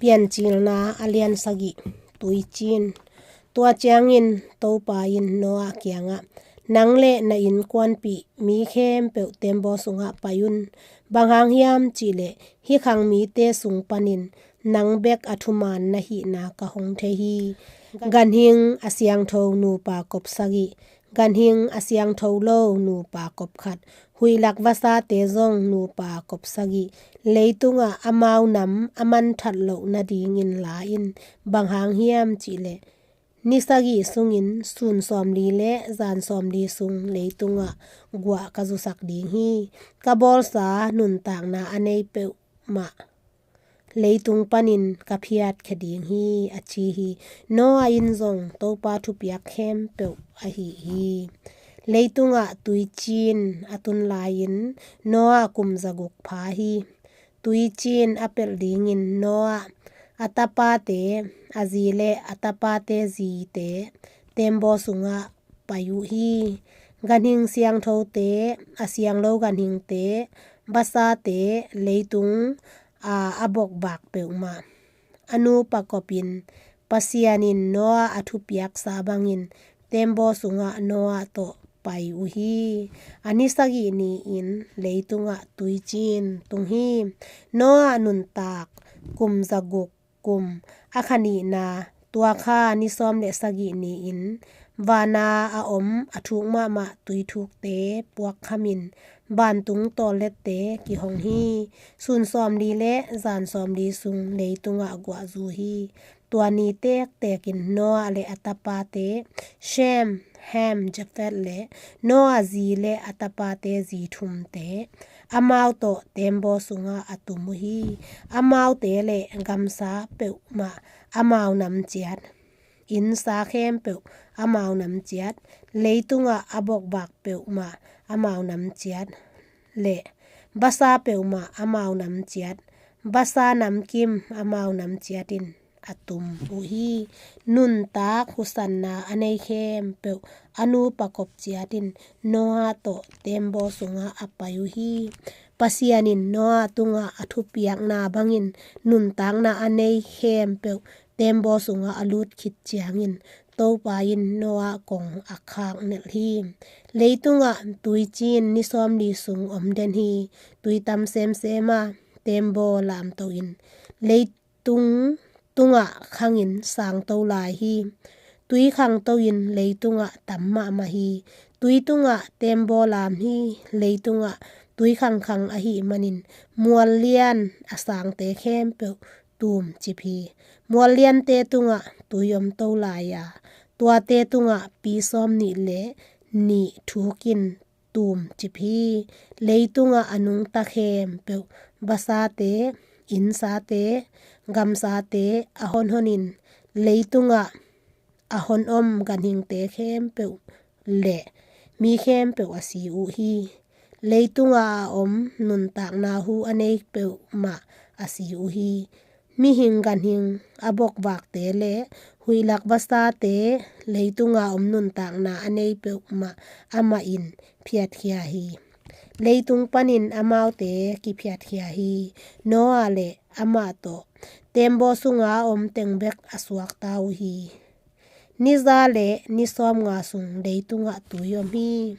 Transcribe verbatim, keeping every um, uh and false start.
Piancilna a lian sagih. Tuicin. Tua ciangin Topa in Noah kiangah, "Nang le na innkuanpih mi khempeuh tembaw sungah pai un. Bang hang hiam cihleh hih khang mite sung panin nang bek a thuman na hihna ka hong thei hi. Ganhing a siangtho nupa kop sagih, ganhing a siangtho lo nupa kop khat, huihlak vasate zong nupa kop sagih, leitungah amau nam a manthat loh nadingin la in. Bang hang hiam cihleh ni sagih sungin sun sawmli le zan sawmli sung leitungah guah ka zusak ding hi. Ka bawlsa nuntakna a nei peuhmah leitung panin ka phiatkhia ding hi," a ci hi. Noah in zong Topa thupiak khempeuh a hih hi. Leitungah tuicin a tun lai-in Noah kum zaguk pha hi. Tuicin a pelh dingin Noah, a tapate, a zi le a tapate zite tembaw sungah pai uh hi. Ganhing siangthote, a sianglo ganhingte, vasate, leitung a, a bokvak peuhmah, a nupa kopin Pasian in Noah a thupiaksa bangin tembaw sungah Noah tawh pai uh hi. A ni sagih ni-in leitungah tuicin tung hi. Noah nuntak kum zaguk kum, a kha nihna, tua kha ni sawm le sagih ni-in vana a om a thuk mahmah tuithukte puakkhamin vantung tawllette kihong hi. Sun sawmli le zan sawmli sung leitungah guahzu hi. Tua ni tektekin Noah le a tapate, Shem, Ham, Jafet le Noah zi le a tapate zi thumte, amau tawh tembaw sungah a tum uh hi. Amaute le gamsa peuhmah amau nam ciat, innsa khempeuh amau nam ciat, leitungah a bokvak peuhmah amau nam ciat, le vasa peuhmah amau nam ciat, vasa namkim amau nam ciatin a tum uh hi. Nuntak husanna a nei khempeuh a nupa kop ciatin Noah tawh tembaw sungah a pai uh hi. Pasian in Noah tungah a thupiakna bangin nuntakna a nei khempeuh tembaw sungah a lut khit ciangin Topa in Noah kong a khak nelh hi. Leitungah tuicin ni sawmli sung om den hi. Tui tam semsem a, tembaw lamto in lei tung tungah khangin sangto lai hi. Tui khangto in leitungah tam mahmah hi. Tui tungah tembaw lam hi. Leitungah tui khangkhang ahih manin mual lian a sangte khempeuh tumcip hi. Mual liante tungah tui omto lai a, tuate tungah pi sawm nih le nih thukin tumcip hi. Leitungah a nungta khempeuh, vasate, innsate, gamsate a honhonin leitungah a honom ganhingte khempeuh le mi khempeuh a si uh hi. Leitungah a om nuntakna hu a nei peuhmah a si uh hi. Mihing ganhing a bokvakte le huihlak vasate, leitunga om nuntakna a nei peuhmah amah in phiatkhia hi. Leitung panin amaute kiphiatkhia hi. Noah le amah tawh tembaw sunga om teng bek a suakta uh hi. Ni za le ni sawmnga sung leitungah tui om hi.